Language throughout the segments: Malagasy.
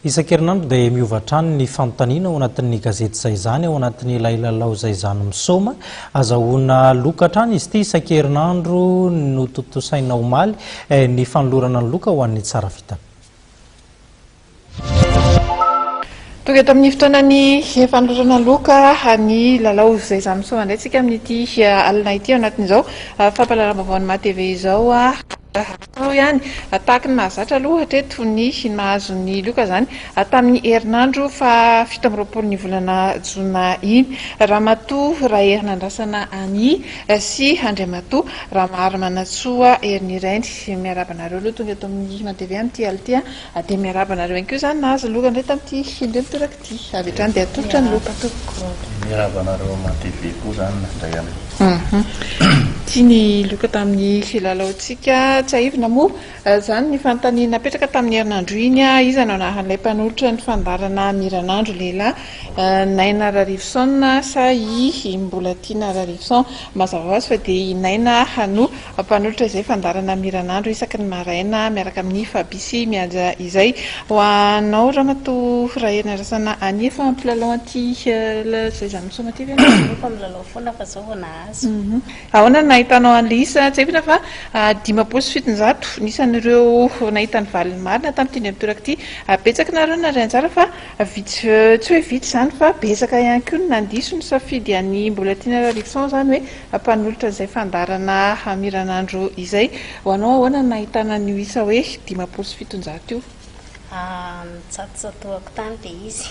Isan-kerinandro dia miova hatrany ny fanontaniana ao anatin'ny gazety Izay Izany, ao anatin'ilay lalao Izay Izany Misaoma. Azahoana loka hatrany izy ity isan-kerinandro. Notontosaina omaly ny fanolorana ny loka ho an'ny tsara vintana. Tonga eto amin'ny fotoanan'ny fanolorana loka ny lalao Izay Izany Misaoma indray isika amin'ity alina ity ao anatin'izao fampahalalam-baovaon'ny MATV izao. Atao ihany, tahaka ny mahazatra aloha hatreto ny nahazo ny loka izany tamin'ny herinandro faha 27 ny volana jona iny. Ramatoa Raherinandrasana Annie sy Andriamatoa Ramaharimanantsoa Herinirainy. Miarahaba anareo aloha tonga eto amin'ny MATV amin'ity alina ity. Dia miarahaba anareo ihany koa izany nahazo loka indray tamin'ity indray mitoraka ity. Avy hatrany dia atolotra ny loka tompoko. Miarahaba anareo MATV koa izany nandray anay. Ity ny loka tamin'ny lalaontsika. Tsiahivina moa izany ny fanontaniana napetraka tamin'ny herinandro iny, iza no anaran'ilay mpanolotra ny fandaharana Miranandro lehilahy, Naina Rarivson sa i Mbolatiana Rarivson? Mazava ho azy fa dia i Naina no Mpanolotra izay fandaharana Miranandro isaky ny maraina miaraka amin'i Faby sy Mihaja izay. Ho anao Ramatoa Raherinandrasana Annie efa mpilalao an'ity izay izany misaoma ity ve ianao? Efa milalao foana fa zao vao nahazo. Ahoana no nahitanao an'ilay isa? Tsiahivina fa 750 ny isan'ireo nahita ny valiny marina tamin'ity indray mitoraka ity. Betsaka nareo nandray anjara fa vitsy, tsy hoe vitsy izany fa betsaka ihany koa ny nandiso ny safidy an'i Mbolatiana Rarivson izany hoe Mpanolotra izay fandaharana Miranandro izay. Ho anao ahoana no nahitana an'io isa hoe 750 io? Nitsatotsatohako tany ilay izy.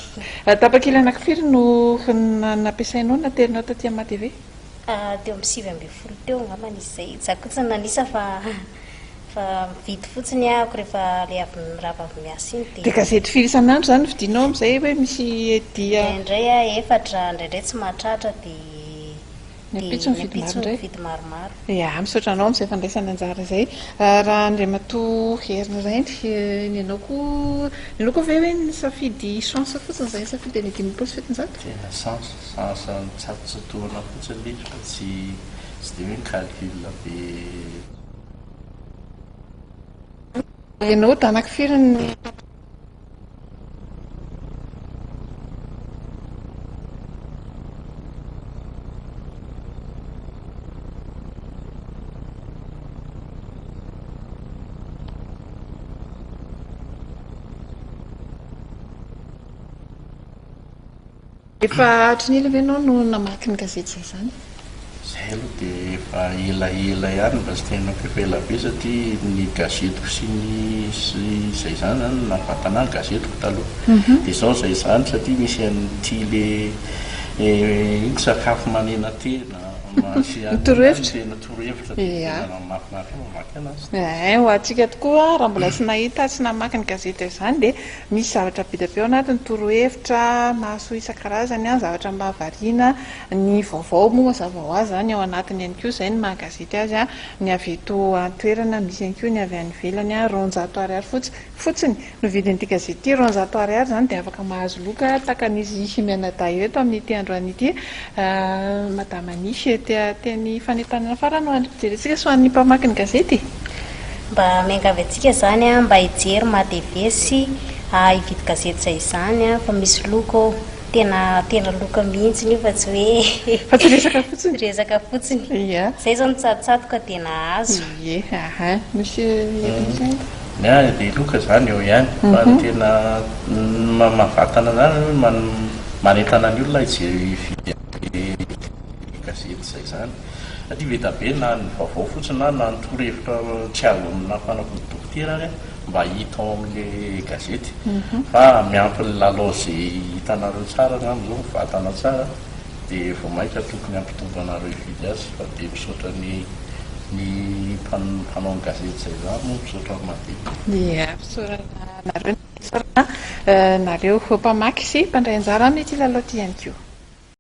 Tapakila anakifiry no nampiasainao naterinao taty amin'ny MATV? Teo amin'ny 19 teo angambany izy izay. Izaho koa tsy nanisa fa fa mividy fotsiny ahako rehefa ilay avy mirava avy miasa iny dia. Dia gazety firy isan'andro izany no vidianao amin'izay hoe misy dia. Indraindray aho efatra, indraindray tsy mahatratra dia. Ny ampitso mividy maro indray. Mividy maromaro. Ya, misaotra anao amin'izay fandraisana anjara izay. Raha Andriamatoa Herinirainy, ny anao koa, ny anao koa ve hoe nisafidy chance fotsiny izay nisafidy an'io 750? Tena chance, chance nitsatotsatohana fotsiny ilay izy fa tsy tsy dia hoe ni-calcul be. Ianao danak firy ny. Efa hatry ny ela ve ianao no namaky ny gazety izay izany? Izay aloha dia efa elaela ihany mba tsy tenenako efa ela be satria ny gazetiko sy ny izay izany izany no nahavantana ahy ny gazetiko taloha. Dia izao izay izany satria misy an'ity le ino sakafo manena tena sy Ny torohevitra? Tena torohevitra dia tena mahafinaritra mamaky anazy. Ehe, ho antsika tokoa raha mbola tsy nahita tsy namaky ny gazety izany dia Misy zavatra be dia be ao anatiny, torohevitra mahasoa isan-karazany, zavatra mahavariana, ny vaovao moa mazava ho azy izany ao anatiny ihany koa, izay no maha gazety azy, ny avy eto an-toerana, misy ihany koa ny avy any ivelany, 200 ariary fotsy, fotsiny no vidin'ity gazety ity, 200 ariary izany dia afaka mahazo loka takan'izy mianadahy ireto amin'ity androany ity. Madama Anish, te-hateny fanentanana farany ho an'ny mpijery antsika sy ho an'ny mpamaky ny gazety? Mba miangavy antsika izany an, mba hijery MATV sy hividy gazety izay izany an, fa misy loka ao, tena tena loka mihitsy io fa tsy hoe Fa tsy resaka fotsiny. Tsy resaka fotsiny. Ia. Izay izao nitsatotsatoka dia nahazo. Ie, aha. Misy heviny izay? Ny ahy dia loka izany eo ihany, fa ny tena mahavantana an'izany manentana ny olona hijery hividy an'ilay gazety izay izany. Satria be dia be na ny vaovao fotsiny na na ny torohevitra tsy azo amina fanafody dokotera ary mba hita ao amin'ilay gazety. Fa miampy ny lalao izay hitanareo tsara angamba izao, mivantana tsara, dia vao mainka tokony hampitombo anareo hividy azy. Fa dia misaotra ny ny mpanao ny gazety izay izany moa, misaotra an'i Madina. Ia, fisaorana anareo, fisaorana nareo mpamaky sy mpandray anjara amin'ity lalao ity ihany koa.